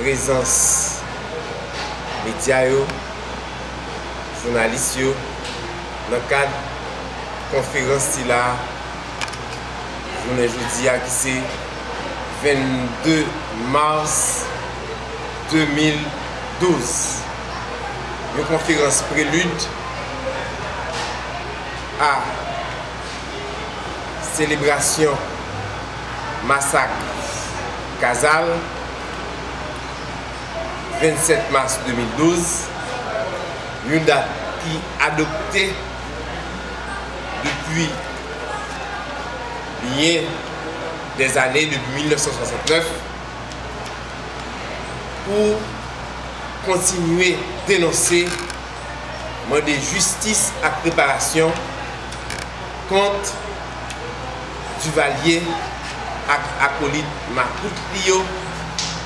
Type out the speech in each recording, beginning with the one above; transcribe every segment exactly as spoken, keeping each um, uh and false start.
Prezans medya yo, jounalis yo, nan kad konferans sila jounen jodi a ki se vennde mas de mil douz. Yon konferans prelid a selebrasyon masak Kazal, vennsèt mas de mil douz, yon dat ki adopte depi byen dèzane, depi mil nèf san swasannnèf, pou kontinye denonse, mande jistis ak reparasyon kont Duvalier ak akolit makout li yo,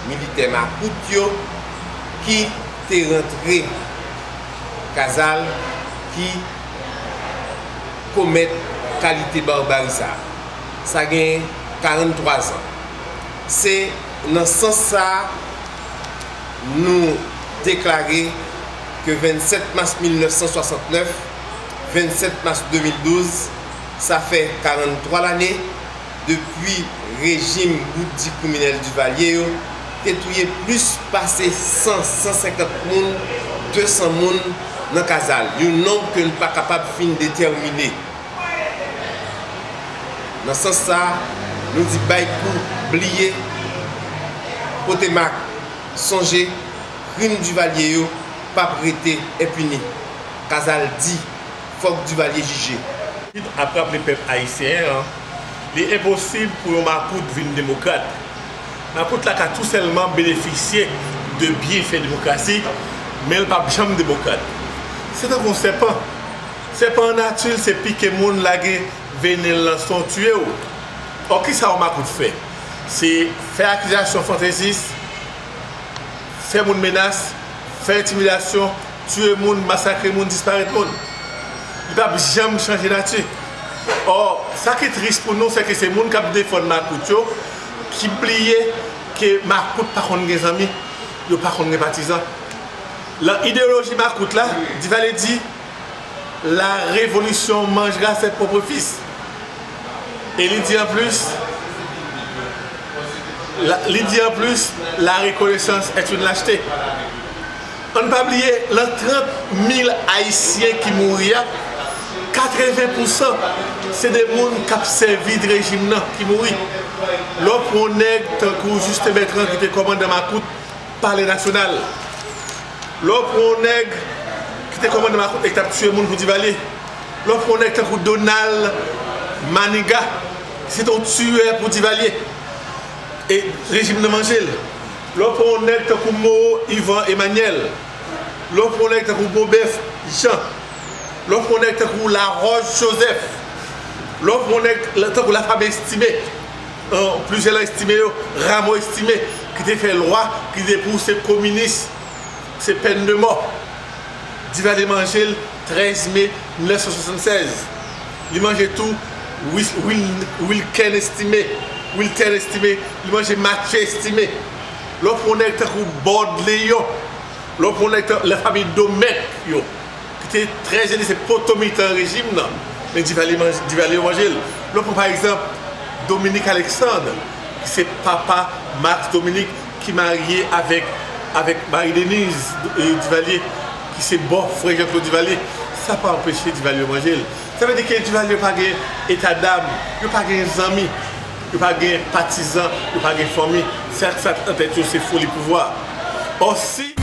militè makout yo, ki te rantre Kazal, ki komèt kalite barbari sa. Sa gen karannntwa zan. Se nan sans sa a nou deklare ke vennsèt mas mil nèf san swasannnèf, vennsèt mas de mil douz, sa fè karannntwa lane depi rejim boutdi kriminèl Duvalier yo te touye plis pase san, san senkant moun, de san moun nan Kazal, yon nonb ke n pa kapab fin detèmine. Nan sans sa a, nou di bay kou, bliye, pote mak, sonje, krim Duvalier yo p ap rete enpini. Kazal di, fòk Duvalier jije. Ap raple pèp ayisyen an, li enposib pou yon makout vin demokrat. Makout la ka tou sèlman benefisye de byenfè demokrasi, men l p ap janm demokrat. Se tankou yon sèpan. Sèpan an nati l se pike moun, lage venen l nan san w, tiye w. Ò, kisa yon makout fè? Se fè akizasyon fantezis, fè moun menas, fè entimidasyon, tiye moun, masakre moun, disparèt moun. Li p ap janm chanje nati. Ò, sa ki tris pou nou, se ke se moun k ap defann makout yo ki bliye ke makout pa konn gen zanmi, yo pa konn gen patizan. Lan ideyoloji makout la, Duvalier di, la révolution mangera ses propres fils. E li di anplis, la, li di anplis, la reconnaissance est une lâcheté. Ann pa bliye, lan trant mil Ayisyen ki mouri a, katreven pousan se de moun k ap sèvi rejim nan ki mouri. Lè w pran yon nèg tankou Justin Bertrand ki te kòmandan makout, Palè Nasyonal. Lè w pran yon nèg ki te kòmandan makout e ki t ap tiye moun pou Duvalier. Lè w pran yon nèg tankou Donald Manigat, ki se te yon tiyè pou Duvalier. E rejim nan manje l. Lè w pran yon nèg tankou Moreau Yvan Emmanuel. Lè w pran yon nèg tankou Bonbèf Jean. Lè w pran yon nèg tankou Laroche Joseph. Lè w pran yon nèg tankou Lafame Estimé. Plizyè lan Estimé yo, Rameau Estimé, ki te fè lwa ki te pou se kominis, se pèn de mò. Duvalier manje l trèz me mil nèf san swasannsèz. Li manje tou Wil-, Wil-, Wilken Estimé, Wilten Estimé, li manje Matye Estimé. Lè w pran yon nèg tankou Bòd Leyon, lè w pran yon nèg tan-, lafanmi Domèk yo, ki te trè jeni, se poto mitan rejim nan, men Duvalier manje, Duvalier yo manje l. Lè w pran, pa egzanp, Dominique Alexandre, ki se papa Max Dominique, ki marye avèk, avèk Marie Denise, e, Duvalier, ki se bò frè Jean Claude Duvalier, sa pa anpeche Duvalier yo manje l. Sa vle di ke Duvalier yo pa gen etadam, yo pa gen zanmi, yo pa gen patizan, yo pa gen fanmi. Sa, sa k nan tèt yo, se foli pouvwa. Ò, si